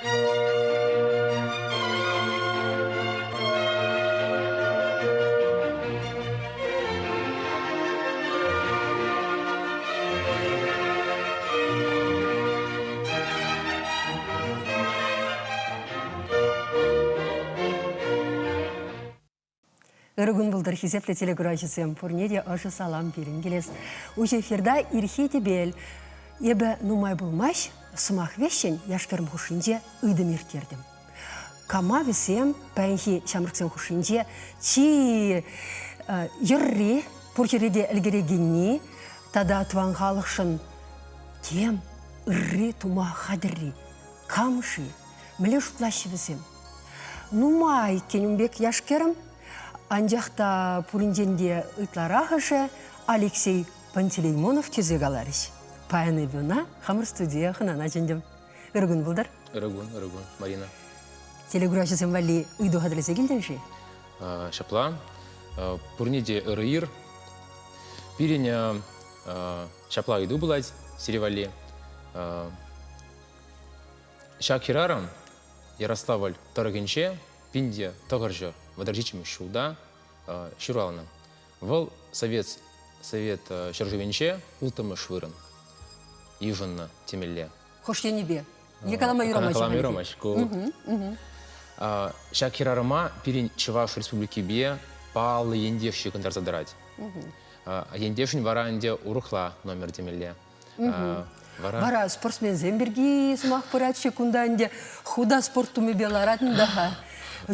Ырӑ кун пултӑр, хисеплӗ телекураҫӑсем. Пурне те ӑшӑ салам пирӗн килес. Уҫӑ эфирта ирхи тӗпел. Эпӗ нумай пулмасть сӑмах вӗҫҫӗн яш-кӗрӗм хушшинче ыйтӑм ирттертӗм. Кама вӗсем паянхи ҫамрӑксем хушшинче чи йӑрри, пур ҫӗре те ӗлкӗрекенни тата тӑван халӑхшӑн тем ырри тума хатӗрри кам-ши? Мӗнле шутлаҫҫӗ вӗсем? Нумай иккен ун пек яш-кӗрӗм, анчах та пуринчен те ытларахӑшӗ Алексей Пантелеймонов тесе каларӗҫ. Паян эпӗ ӑна хамӑр студие хӑнана чӗнтӗм. Ырӑ кун пултӑр. Ырӑ кун, ырӑ кун, Марина. Телекураҫӑсем валли ыйту хатӗрлесе килтӗн-ши? Ҫапла. Пурне те ырӑ ир. Пирӗн ҫапла ыйту пулать сире валли. Ҫак хӗрарӑм Ярославль тӑрӑхӗнче 1937 ҫулта ҫуралнӑ. Вӑл Совет, Совет ҫӗршывӗнче улттӑмӗш вырӑн йышӑннӑ темелле. Хӑш енӗпе? Е калама юрамасть? Калама юрамасть. Ку ҫак хӗрарӑма пирӗн Чӑваш Республикипе паллӑ ентеш ҫыхӑнтарса тӑрать. Ентешӗн вара ӗнтӗ урӑхла номер темелле. Вара... Вара спортсменсем пирки сӑмах пырать-ши кунта ӗнтӗ худа спорт тумӗпе ларатӑн та-ха.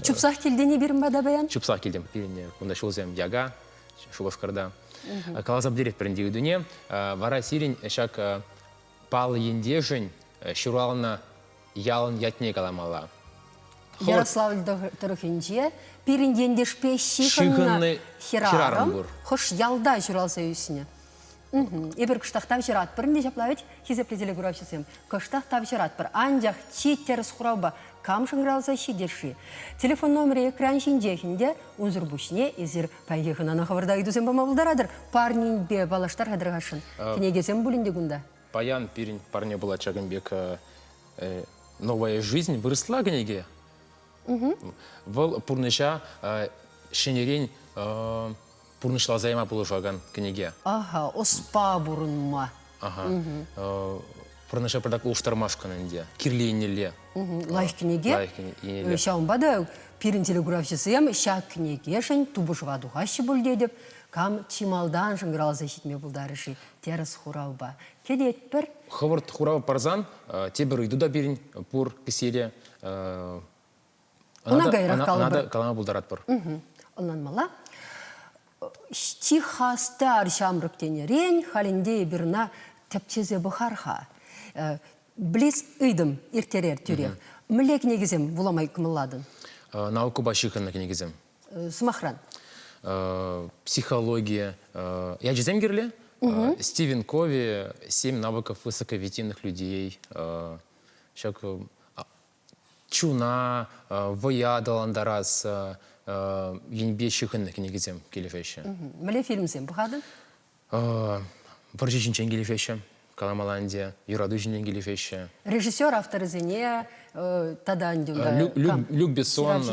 Чупсах килтӗн-и пирӗн пата паян? Чупсах килтӗм. Пирӗн кунта ҫулсем яка, Шупашкарта. Каласа пӗтеретпӗр ӗнтӗ ыйтуне. Вара сирӗн ҫак паллӑ ентешӗн ҫуралнӑ ялӑн ятне каламалла. Ярославль тӑрӑхӗнче пирӗн ентешпе ҫыхӑннӑ хӗрарӑм хӑш ялта ҫуралса ӳснӗ? Эпир кӑштах тавҫӑратпӑр ӗнтӗ ҫапла вӗт, хисеплӗ телекуравҫӑсем. Кӑштах тавҫӑратпӑр. Анчах чи тӗрӗс хуравпа кам шӑнкӑравласа ҫитӗ-ши? Телефон номерӗ экран ҫинчех ӗнтӗ. Унсӑр пуҫне эсир паянхи хӑнана хӑвӑрта ыйтусем пама пултаратӑр. Парнинпе паллаштар-ха тархасшӑн. Кӗнекесем пулин те кунта. Паян пирӗн парне пулать ҫакӑн пек «Новая жизнь» вырӑсла кӗнеке. Вӑл пурнӑҫа ҫӗнӗрен пурнӑҫласа яма пулӑшакан кӗнеке. Аха, ӑспа пурӑнма. Аха. Пурнӑҫа пӑртак улӑштармашкӑн ӗнтӗ, кирлӗ еннелле. Лайӑх кӗнеке. Лайӑх еннелле. Ҫавӑнпа та пирӗн телекуравҫӑсем ҫак кӗнекешӗн тупӑшӑва тухаҫҫӗ пуль тетӗп. Кам чи малтан шӑнкӑравласа ҫитме пултарӗ-ши тӗрӗс хуравпа? Кӗтетпӗр. Хӑвӑрт хурав парсан тепӗр ыйту та пирӗн пур кӗсьере. Ӑна кайрах калӑпӑр. Ӑна та калама пултаратпӑр. Ӑнланмалла. Чи хастар ҫамрӑк тенӗрен халь ӗнтӗ эпир ӑна тӗпчесе пӑхар-ха. Блиц ыйтӑм ирттерер тӳрех. Мӗнле кӗнекесем вулама кӑмӑллатӑн? Наукӑпа ҫыхӑннӑ кӗнекесем. Сӑмахран? Психология. Ячӗсем кирлӗ. Стивен Кови «Семь навыков высокоэффективных людей». Ҫак чуна, вӑя аталантарас енпе ҫыхӑннӑ кӗнекесем килӗшеҫҫӗ. Мӗнле фильмсем пӑхатӑн? Вӑрҫӑ ҫинчен килӗшеҫҫӗ, каламалла ӗнтӗ, юрату ҫинчен килӗшеҫҫӗ. Режиссер авторӗсене тата ӗнтӗ унта Люк Бессон,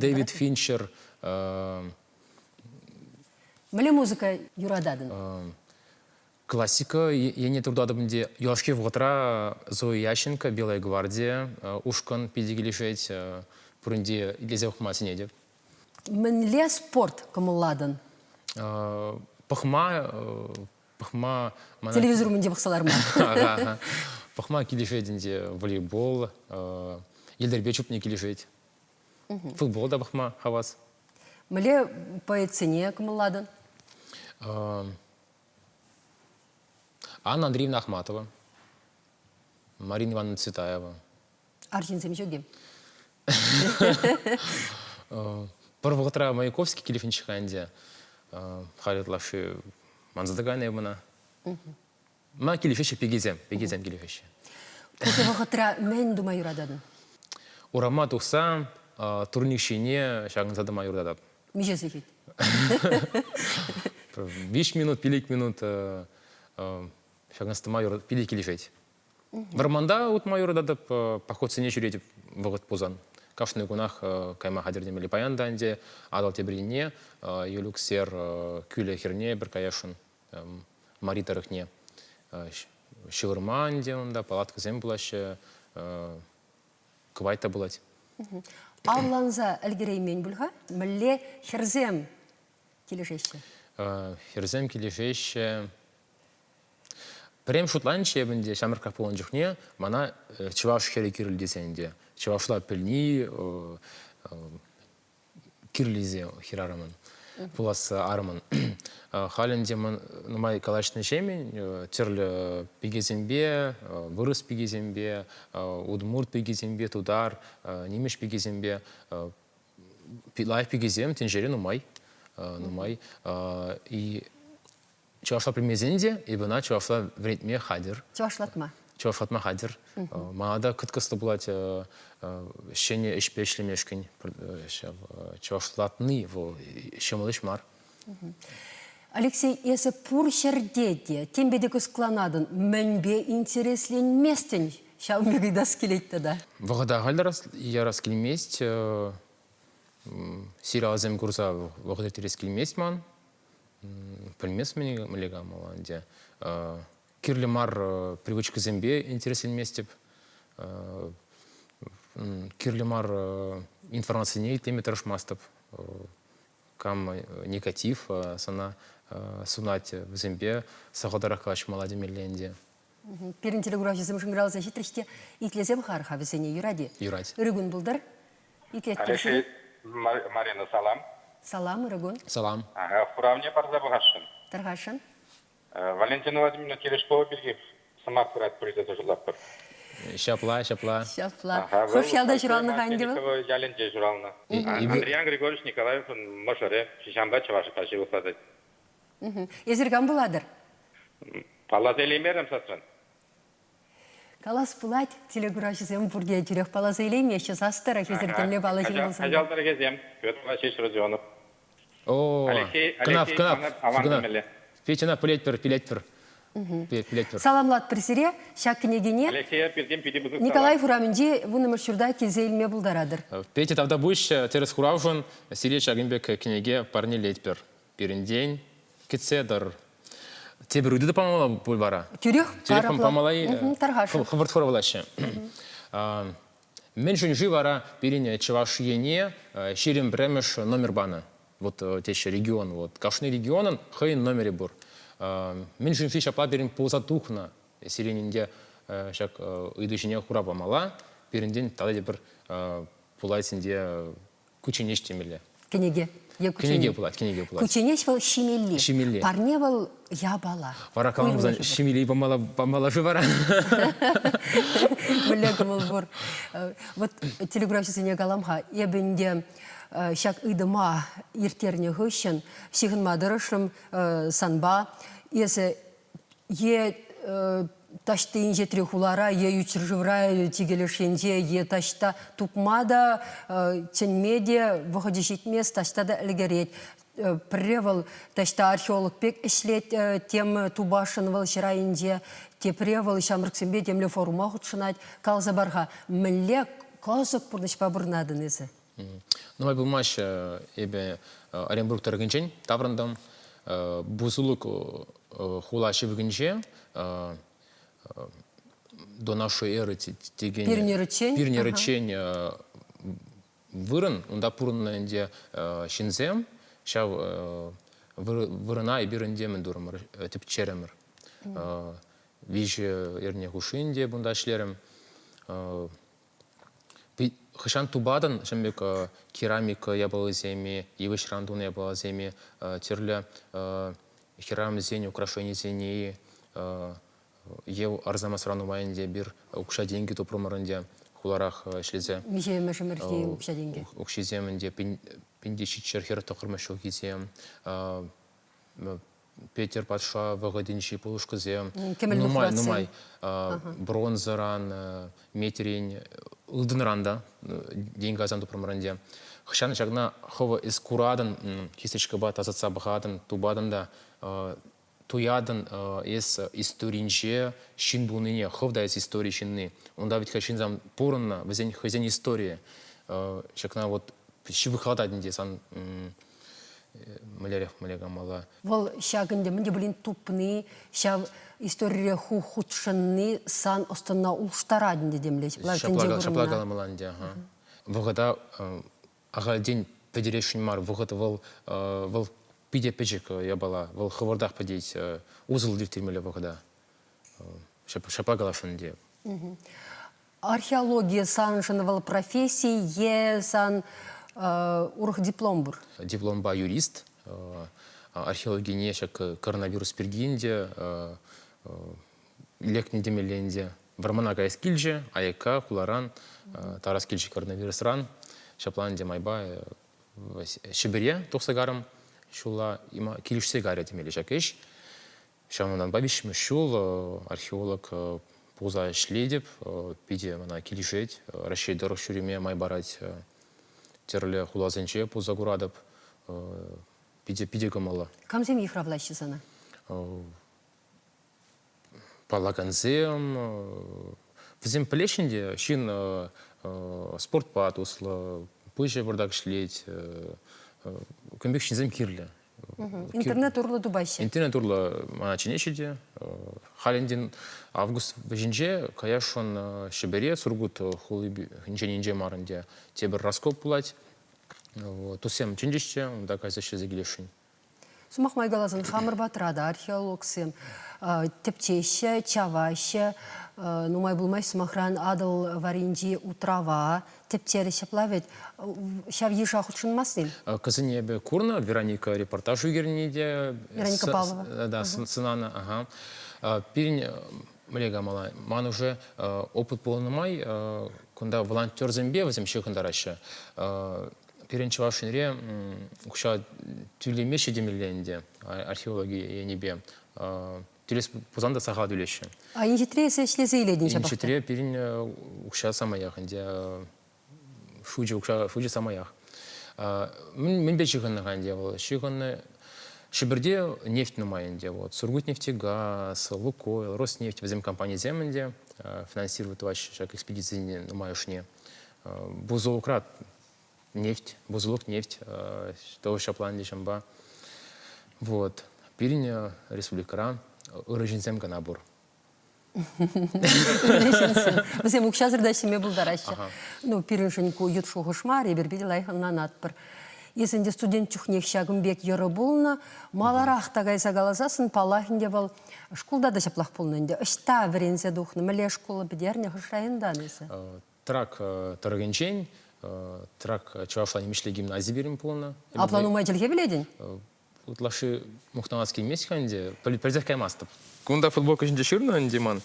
Дэвид Финчер. Мӗнле музыка юрататӑн? Классика енне туртатӑп ӗнтӗ. Юлашки вӑхӑтра Зоя Ященко, Белая гвардия ушкӑн питӗ килӗшет. Пурин те итлесе пӑхма сӗнетӗп. Мӗнле спорт кӑмӑллатӑн? Пӑхма, пӑхма мана... Телевизор умӗнче пӑхса ларма. Пӑхма килӗшет ӗнтӗ волейбол, йӗлтӗрпе чупни килӗшет. Футбол та пӑхма хавас. Мӗнле поэтсене кӑмӑллатӑн? Анна Андреевна Ахматова, Марина Ивановна Цветаева. Арҫынсем ҫук-и? Пӗр вӑхӑтра Маяковский килӗшнӗччӗ-ха ӗнтӗ. Халь ытлашши манса та кайнӑ эп ӑна. Мана килӗшеҫҫӗ пикесем, пикесем килӗшеҫҫӗ. Пушӑ вӑхӑтра мӗн тума юрататӑн? Урама тухса турник ҫине ҫакӑнса тӑма юрататӑп. Миҫе сехет? 5 минут, 5 минут ҫакӑнса тӑма питӗ килӗшет. Вӑрманта утма юрататӑп, походсене ҫӳретӗп вӑхӑт пулсан. Кашни кунах кайма хатӗрленмелле. Паян та ӗнтӗ Атӑл тепӗр Юлюксер кӳлӗ хӗрне пӗр каясшӑн Мари тӑрӑхне. Ҫывӑрма ӗнтӗ унта, палаткӑсем пулаҫҫӗ, кӑвайт та пулать. Авланса ӗлкӗреймен пуль-ха? Мӗнле хӗрсем килӗшеҫҫӗ? Хӗрсем килӗшеҫҫӗ. Пӗрем шутланчӗ эп ӗнтӗ ҫамрӑкрах пулнӑ чухне мана чӑваш хӗрӗ кирлӗ тесе ӗнтӗ. Чӑвашла пӗлни кирлисе хӗрарӑмӑн, пулас арӑмӑн. Халь ӗнтӗ нумай калаҫнӑ ҫемӗн тӗрлӗ пикесемпе, вырӑс пикисемпе, удмурт пикисемпе, тутар, нимӗҫ пикисемпе лайӑх пикесем тӗнчере нумай, нумай. И чӑвашла пӗлмесен те эпӗ ӑна чӑвашла вӗрентме хатӗр. Чӑвашлатма. Чӑвашлатма хатӗр. Мана та кӑткӑслӑ пулать ҫӗнӗ ӗҫпе ӗҫлемешкӗн. Ҫав чӑвашлатни вӑл ҫӑмӑл ӗҫ мар. Алексей, эсӗ пур ҫӗрте те темпе те кӑсӑкланатӑн. Мӗнпе интересленместӗн? Ҫавӑн пек ыйтас килет тата. Вӑхӑта халь ярас килмест. Сериалсем курса вӑхӑт ирттерес килмест ман. Пӗлмест мӗнле калама ӗнтӗ. Кирлӗ мар привычкӑсемпе интересленместӗп. Кирлӗ мар информацине итлеме тӑрӑшмастӑп. Кам негатив сана сунать, вӗсемпе сахалтарах калаҫмалла темелле ӗнтӗ. Пирӗн телекуравҫӑсем шӑнкӑравласа ҫитрӗҫ те итлесем хар-ха вӗсене, юрать-и? Юрать. Ырӑ кун пултӑр. Итлетпӗр. Алексей, Марина, салам. Салам, ырӑ кун. Салам. Ага, хуравне парса пӑхасшӑн. Тархасшӑн. Валентина Владимировна Терешкова пирки сӑмах пырать пуль тесе шутлатпӑр. Ҫапла, ҫапла. Ҫапла. Хӑш ялта ҫуралнӑ-ха ӗнтӗ вӑл? Ялӗнче ҫуралнӑ. Андриян Григорьевич Николаевӑн мӑшӑрӗ ҫампа чӑвашпа ҫывӑхлатать. Эсир кам пулатӑр? Палласа илеймерӗм сасран. Калас пулать, телекуравҫӑсем пурте тӳрех палласа илеймеҫҫӗ. Сас тӑрӑх эсир темле паллӑ ҫын пулсан. Каҫал тӑрӑхӗсем, Петр Васильевич Родионов. О, Алексей, кӑнав, Алексей кӑнав, аван кӑнав. пӗлмелле. Петьӑна пӗлетпӗр, пӗлетпӗр. Пӗлетпӗр. Саламлатпӑр сире ҫак кӗнекене. Алексея пиртен питӗ пысӑк Николаев урамӗнчи вуннӑмӗш ҫурта килсе илме пултаратӑр. Петя, тавтапуҫ тӗрӗс хуравшӑн. Сире ҫакӑн пек кӗнеке парнелетпӗр. Пирӗнтен кӗтсе тӑр. Тепӗр ыйту та памалла пуль вара. Тӳрех Тӳрех памалла-и? Тархасшӑн. Хӑвӑрт хуравлаҫҫӗ. Мӗншӗн-ши вара пирӗн Чӑваш Ене 21-мӗш номер панӑ? Вот теҫҫӗ регион. Вот кашни регионӑн хӑйӗн номерӗ пур. Мӗншӗн-ши ҫапла пирӗн пулса тухнӑ? Сирӗн ӗнтӗ ҫак ыйту ҫине хурав памалла. Пирӗнтен тата тепӗр пулать ӗнтӗ кучченеҫ темелле. Кӗнеке. Е кучченеҫ. Кӗнеке пулать, кӗнеке пулать. Кучченеҫ вӑл ҫимелли. Ҫимелли. Парне вӑл япала. Вара калам пулсан ҫимелли памалла, памалла-ши вара? Мӗнле кӑмӑл пур. Вот телеграфҫӑсене калам-ха, эпӗ ӗнтӗ ҫак ыйтӑма ирттернӗ хыҫҫӑн ҫыхӑнма тӑрӑшрӑм санпа. Эсӗ е таҫти инҫетри хулара, е ют ҫӗршывра, чикӗ леш енче, е таҫта тупма та, чӗнме те вӑхӑчӗ ҫитмест, таҫта та ӗлкӗрет. Пӗрре вӑл таҫта археолог пек ӗҫлет, тем тупасшӑн вӑл ҫӗр айӗнче, тепре вӑл ҫамрӑксемпе темле форума хутшӑнать. Каласа пар-ха, мӗнле кӑсӑк пурнӑҫпа пурӑнатӑн эсӗ? Нумай пулмасть эпӗ Оренбург тӑрӑхӗнчен таврӑнтӑм. Бузулук хула ҫывӑхӗнче до нашей эры текен Пирнерӗччен? Пирнерӗччен вырӑн, унта пурӑннӑ ӗнтӗ ҫынсем. Ҫав вырӑна эпир ӗнтӗ мӗн турӑмӑр, тӗпчерӗмӗр. Виҫӗ эрне хушши ӗнтӗ кунта ӗҫлерӗм. Хӑҫан тупатӑн ҫын пек керамика япалисем-и, йывӑҫран тунӑ япаласем-и, тӗрлӗ хӗрарӑмсен украшенисене-и, е Арзамасра нумай ӗнтӗ эпир укҫа-тенкӗ тупрӑмӑр ӗнтӗ хуларах ӗҫлесе. Миҫемӗш ӗмӗрхи укҫа-тенкӗ? Укҫисем ӗнтӗ 1749 ҫулхисем, Петӗр патша вӑхӑтӗнчи пулӑшкӑсем нумай, нумай бронзӑран, метрен, ылтӑнран та деньгасем тупрӑмӑр ӗнтӗ. Хӑҫан ҫакна хӑв эс куратӑн, кисточкӑпа тасатса пӑхатӑн, тупатӑн та. Туятӑн эс историнче ҫын пулнине, хӑв та эс истори ҫынни. Унта вӗт-ха ҫынсем пурӑннӑ, вӗсен хӑйсен историйӗ. Ҫакна вот ҫывӑхлатать ӗнтӗ сан мӗнлерех мӗнле камала. Вӑл ҫак ӗнтӗ мӗн те пулин тупни, ҫав историре ху хутшӑнни сан ӑс-тӑнна улӑштарать ӗнтӗ темле. Ҫапла, ҫапла каламалла ӗнтӗ. Ага. Вӑхӑта ахальтен пӗтересшӗн мар. Вӑхӑт вӑл вӑл питӗ пӗчӗк япала. Вӑл хӑвӑртах пӗтет. Усӑллӑ ирттермелле вӑхӑта. Ҫапла каласшӑн ӗнтӗ. Археологи саншӑн вӑл професси е сан урӑх диплом пур? Дипломпа юрист. Археологине ҫак коронавирус пирки ӗнтӗ лекнӗ темелле ӗнтӗ. Вӑрмана каяс килчӗ, аякка, хуларан, тарас килчӗ коронавирусран. Ҫапла ӗнтӗ майпа Ҫӗпӗре тухса карӑм ҫулла килӗшсе карӗ темелле ҫак ӗҫ. Ҫавӑнтанпа виҫҫӗмӗш ҫул археолог пулса ӗҫлетӗп. Питӗ мана килӗшет. Раҫҫей тӑрӑх ҫӳреме май парать. Тӗрлӗ хуласенче пулса куратӑп. Питӗ, питӗ кӑмӑллӑ. Камсем йыхравлаҫҫӗ сана? Паллакансем, вӗсем пӗлеҫҫӗ ӗнтӗ, ҫын спортпа туслӑ, пуҫӗ пӑртак ӗҫлет, кун пек ҫынсем кирлӗ. Интернет урлӑ тупаҫҫӗ. Интернет урлӑ мана чӗнеҫҫӗ те. Халь ӗнтӗ август вӗҫӗнче каясшӑн Ҫӗпӗре, Сургут хулинчен инҫе мар ӗнтӗ, тепӗр раскоп пулать. Туссем чӗнчӗҫ те, унта кайса ӗҫлесе килесшӗн. Сӑмах май каласан, хамӑр патра та археологсем тӗпчеҫҫӗ, чаваҫҫӗ. Нумай пулмасть, сӑмахран, Атӑл варринчи утрава тӗпчерӗҫ ҫапла вӗт. Ҫав йыша хутшӑнмастӑн? Кӑсене эпӗ курнӑ, Вероника репортаж ӳкерни те. Вероника Павлова. Да, сӑнанӑ. Ага. Пирӗн мӗнле калама, ман уже опыт пулнӑ май кунта волонтерсемпе вӗсем ҫыхӑнтараҫҫӗ. Пирӗн Чӑваш Енре укҫа тӳлемеҫҫӗ темелле ӗнтӗ археологи енӗпе. Тӳлес пулсан та сахал тӳлеҫҫӗ. А инҫетре эсӗ ӗҫлесе илетӗн ҫапах та? Инҫетре пирӗн укҫа самаях ӗнтӗ. Шучӗ укҫа шучӗ самаях. Мӗнпе ҫыхӑннӑ-ха ӗнтӗ вӑл? Ҫыхӑннӑ Ҫӗпӗрте нефть нумай ӗнтӗ. Вот Сургутнефтегаз, Лукойл, Роснефть вӗсем компанисем ӗнтӗ финансировать тӑваҫҫӗ ҫак экспедицисене нумайӑшне. Бузулукра нефть, Бузулук нефть тоже ҫапла ӗнтӗ ҫампа. Вот. Пирӗн республикӑра ырӑ ҫынсем кӑна пур. Вӗсем укҫасӑр та ӗҫлеме пултараҫҫӗ. Ну, пирӗншӗн ку ют шухӑш мар, эпир питӗ лайӑх ӑнланатпӑр. Эс ӗнтӗ студент чухнех ҫакӑн пек йӑрӑ пулнӑ. Маларах та кайса каласассӑн, паллах ӗнтӗ вӑл шкулта та ҫаплах пулнӑ ӗнтӗ. Ӑҫта вӗренсе тухнӑ, мӗнле школа пӗтернӗ, хӑш районтан эсӗ? Трак тӑрӑхӗнчен, Трак чӑвашла нимӗҫле гимнази пирӗн пулнӑ. Апла нумай чӗлхе пӗлетӗн? Ытлашши мухтанас килмест-ха ӗнтӗ, пӗлсех каймастӑп. Кунта футболка ҫинче ҫырнӑ ӗнтӗ ман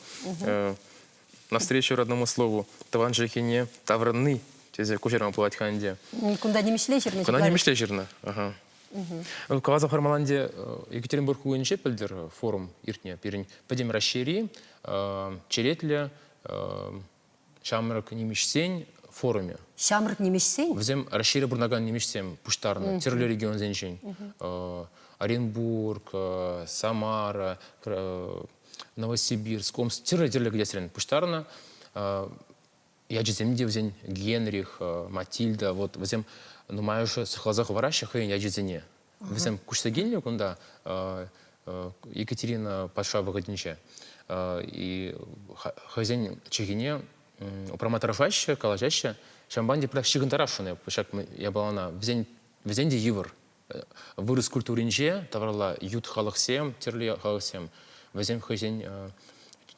«Навстречу родному слову» тӑван чӗлхене таврӑнни тесе куҫарма пулать-ха ӗнтӗ. Кунта нимӗҫле ҫырнӑ. Кунта нимӗҫле ҫырнӑ. Ага. Каласа хӑвармалла ӗнтӗ, Екатеринбург хулинче пӗлтӗр форум иртнӗ. Пирӗн Пӗтӗм Раҫҫейри черетлӗ ҫамрӑк нимӗҫсен форумӗ. Ҫамрӑк нимӗҫсен? Вӗсем Раҫҫейре пурӑнакан нимӗҫсем пуҫтарнӑ тӗрлӗ регионсенчен. Оренбург, Самара, Новосибирск, Омск тӗрлӗ-тӗрлӗ кӗтесрен пуҫтарнӑ. Ячӗсем те вӗсен Генрих, Матильда, вот вӗсем нумайӑшӗ сыхласа хӑвараҫҫӗ хӑйӗн ячӗсене. Вӗсем куҫса килнӗ кунта Екатерина патша вӑхӑтӗнче. И хӑйсен чӗлхине упрама тӑрӑшаҫҫӗ, калаҫаҫҫӗ. Ҫавӑнпа ӗнтӗ пӗрех ҫыхӑнтарасшӑн ҫак япалана. Вӗсен, вӗсен те йывӑр. Вырӑс культуринче тавралла ют халӑхсем, тӗрлӗ халӑхсем, вӗсем хӑйсен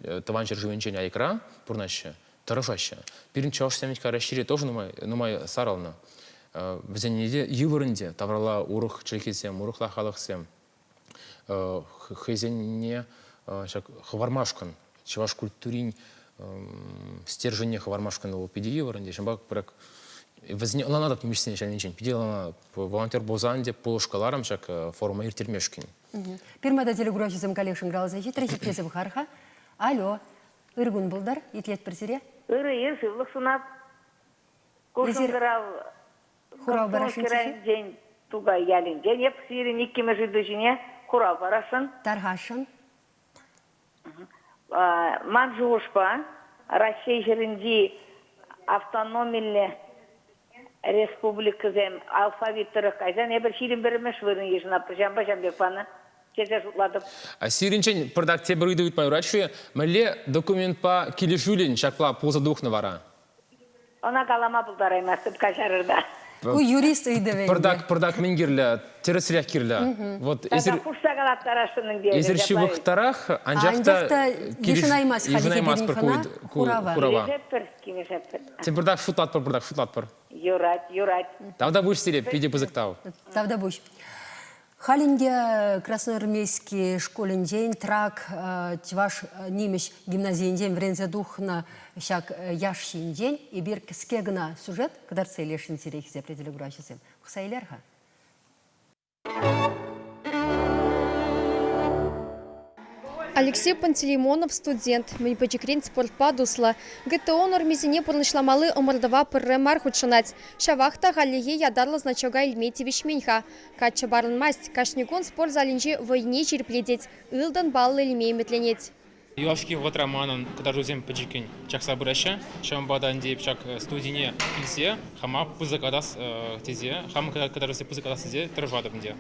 тӑван ҫӗршывӗнчен аякра пурӑнаҫҫӗ, тӑрӑшаҫҫӗ. Пирӗн чӑвашсем Раҫҫейре тоже нумай, нумай сарӑлнӑ. Вӗсене те йывӑр ӗнтӗ тавралла урӑх чӗлхесем, урӑхла халӑхсем хӑйсенне ҫак хӑвармашкӑн, чӑваш культурин стерженне хӑвармашкӑн вӑл питӗ йывӑр ӗнтӗ. Ҫавӑнпа пӗрек вӗсене ӑнланатӑп нимӗҫсене ҫавнинчен, питӗ ӑнланатӑп. Волонтер пулсан ӗнтӗ пулӑшкаларӑм ҫак форума ирттермешкӗн. Пирма та телекуравҫӑсем каллех шӑнкӑравласа ҫитрӗ, хитресе пӑхар-ха. Алло, ыр кун пултӑр, итлетпӗр сире. Ырӑ ир, сывлӑх сунап. Ку шӑнкӑрав хурав парасшӑнччӗ-ши? Тукай ялӗнчен эп сирӗн иккӗмӗш ыйту ҫине. хурав парасшӑн. Тархасшӑн. Ман шухӑшпа, Раҫҫей ҫӗрӗнчи автономиллӗ республикӑсем алфавит тӑрӑх кайсан эпир 21-мӗш вырӑн йышӑнатпӑр. Ҫавӑнпа ҫавӑн пек панӑ тесе шутлатӑп. Сирӗнчен пӑртак тепӗр ыйту ыйтма юрать-ши? Мӗнле документпа килӗшӳллӗн ҫапла пулса тухнӑ вара? Ӑна калама пултараймастӑп, каҫарӑр та. Ку юрист ыйтӑвӗ ӗнтӗ. Пӑртак, пӑртак мӗн кирлӗ? Тӗрӗсрех кирлӗ. Вот эсир хушса калаттарасшӑн ӗнтӗ. Эсир ҫывӑхтарах, анчах та йышӑнаймасть йышӑнаймастпӑр ку хурава. Килӗшетпӗр, килӗшетпӗр. Тем пӑртак шутлатпӑр, пӑртак шутлатпӑр. Юрать, юрать. Тавтапуҫ сире, питӗ пысӑк тав. Тавтапуҫ. Халь ӗнтӗ Красноармейски шкулӗнчен Трак чӑваш нимӗҫ гимназийӗнчен вӗренсе тухнӑ ҫак яш ҫинчен эпир кӗске кӑна сюжет кӑтартса илесшӗн сире, хисеплӗ телекураҫӑсем. Пӑхса илер-ха. Алексей Пантелеймонов студент, мӗн пӗчӗкрен спортпа туслӑ. ГТО нормисене пурнӑҫламалли ӑмӑртӑва пӗрре мар хутшӑнать. Ҫавах та хальлӗхе ятарлӑ значока илме тивӗҫмен-ха. Каччӑ парӑнмасть, кашни кун спорт залӗнче вӑйне ҫирӗплетет, ылтӑн паллӑ илме ӗмӗтленет. Юлашки вӑхӑтра манӑн кӑтартусем пӗчӗккӗн чакса пыраҫҫӗ. Ҫавӑнпа та ӗнтӗ эп ҫак студине килсе хама пысӑклатас тесе, хамӑн кӑтартусене пысӑклатас тесе тӑрӑшатӑп ӗнтӗ.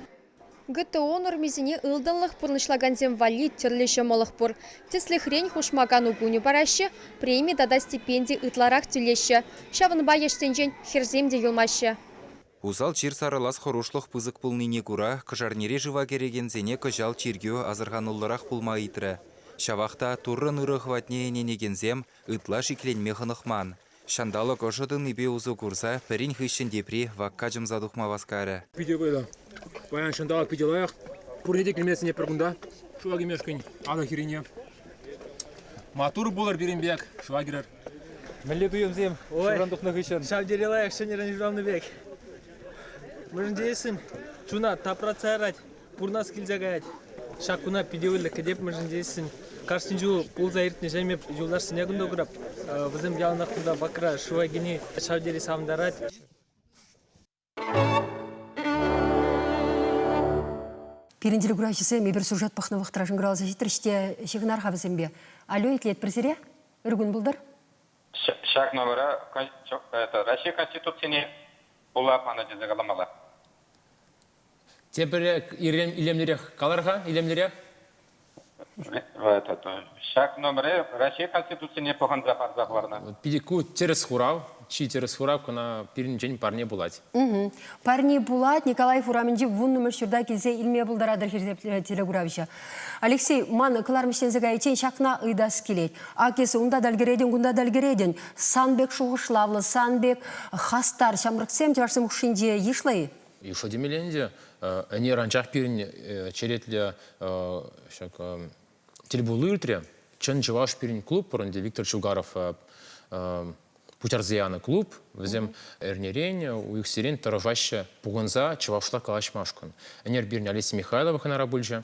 ГТО нормисене ылтӑнлӑх пурнӑҫлакансем валли тӗрлӗ ҫӑмӑллӑх пур. Тӗслӗхрен, хушма кану кунӗ параҫҫӗ, преми тата стипенди ытларах тӳлеҫҫӗ. Ҫавӑнпа яшсенчен хӗрсем те юлмаҫҫӗ. Усал чир сарӑлас хӑрушлӑх пысӑк пулнине кура Кӑшарнире шыва кӗрекенсене кӑҫал чиркӳ асӑрхануллӑрах пулма ыйтрӗ. Ҫавах та Туррӑн ырӑ хӑватне ӗненекенсем ытла шикленме хӑнӑхман. Ҫанталӑк ӑшӑ тӑнипе усӑ курса пӗрин хыҫҫӑн тепри вакка чӑмса тухма васкарӗ. Питӗ вӑйлӑ. Паян ҫанталӑк питӗ лайӑх. Пурне те килме сӗнетпӗр кунта. Шыва кӗмешкӗн Атӑл хӗррине. Маттур пулӑр пирӗн пек, шыва кӗрӗр. Мӗнле туйӑмсем шывран тухнӑ хыҫҫӑн? Ҫав тери лайӑх ҫӗнӗрен ҫуралнӑ пек. Мӗншӗн тесен чуна тапратса ярать, пурӑнас килсе каять. Ҫак куна питӗ вӑйлӑ кӗтеп, мӗншӗн тесен кашни ҫул пулса иртнӗ ҫемье юлташсене кунта курап. Вӗсем яланах кунта вакра шыва кӗни ҫав тери савӑнтарать. Пирӗн телекураҫӑсем эпир сюжет пӑхнӑ вӑхӑтра шӑнкӑравласа ҫитрӗҫ те ҫыхӑнар-ха вӗсемпе. Алло, итлетпӗр сире. Ыр кун пултӑр. Ҫак номера Раҫҫей Конституцине пула панӑ тесе каламалла. Тепӗр илемлӗрех калар-ха, илемлӗрех. Ҫак номере Раҫҫей Конституцине пӑхӑнса парса хӑварнӑ. Питӗ ку тӗрӗс хурав, чи тӗрӗс хурав кӑна пирӗнчен парне пулать. Парне пулать Николаев урамӗнчи вуннӑмӗш ҫурта килсе илме пултаратӑр хисеплӗ телекуравҫӑ. Алексей, ман кӑларӑм ӗҫленсе кайиччен ҫакна ыйтас килет. Ак эсӗ унта та ӗлкӗретӗн, кунта та ӗлкӗретӗн. Сан пек шухӑшлавлӑ, сан пек хастар ҫамрӑксем чӑвашсем хушшинче йышлӑ-и? Йышлӑ темелле ӗнтӗ. Ӗнер анчах пирӗн черетлӗ ҫак тӗлпулу иртрӗ. Чӑн чӑваш пирӗн клуб пур ӗнтӗ, Виктор Чугаров пуҫарса янӑ клуб. Вӗсем эрнерен, уйӑхсерен тӑрӑшаҫҫӗ пухӑнса чӑвашла калаҫмашкӑн. Ӗнер пирӗн Олеся Михайлова хӑнара пулчӗ.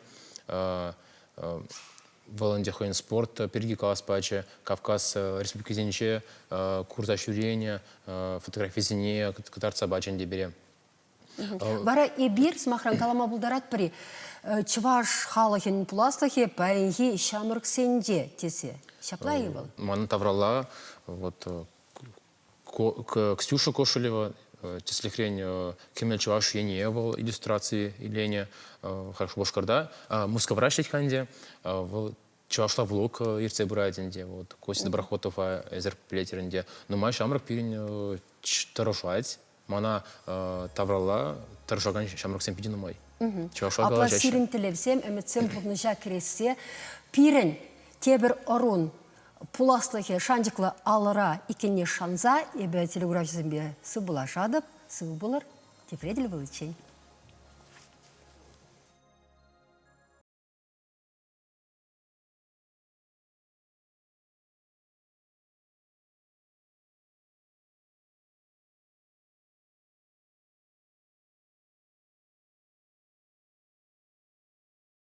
Вӑл ӗнтӗ хӑйӗн спорт пирки калас пачӗ. Кавказ республикисенче курса ҫӳренӗ фотографисене кӑтартса пачӗ ӗнтӗ пире. Вара эпир, сӑмахран, калама пултаратпӑр-и, чӑваш халӑхӗн пуласлӑхӗ паянхи ҫамрӑксенче тесе. Ҫапла-и вӑл? Манӑн тавралла вот Ксюша Кошелева, тӗслӗхрен, Кӗмӗл чӑваш ене вӑл иллюстраци иленӗ Шупашкарта. Мускавра ӗҫлет-ха ӗнтӗ. Вӑл чӑвашла влог ертсе пырать ӗнтӗ. Вот Костя Доброхотова эсӗр пӗлетӗр ӗнтӗ. Нумай ҫамрӑк пирӗн тӑрӑшать. Мана тавралла тӑрӑшакан ҫамрӑксем питӗ нумай. Чӑвашла Апла калаҫаҫҫӗ. сирӗн тӗллевсем, ӗмӗтсем пурнӑҫа кӗрессе пирӗн тепӗр ӑрун пуласлӑхӗ шанчӑклӑ алӑра иккенне шанса эпӗ телекуравҫӑсемпе сывпуллашатӑп. Сывӑ пулӑр. Тепре тӗл пуличчен.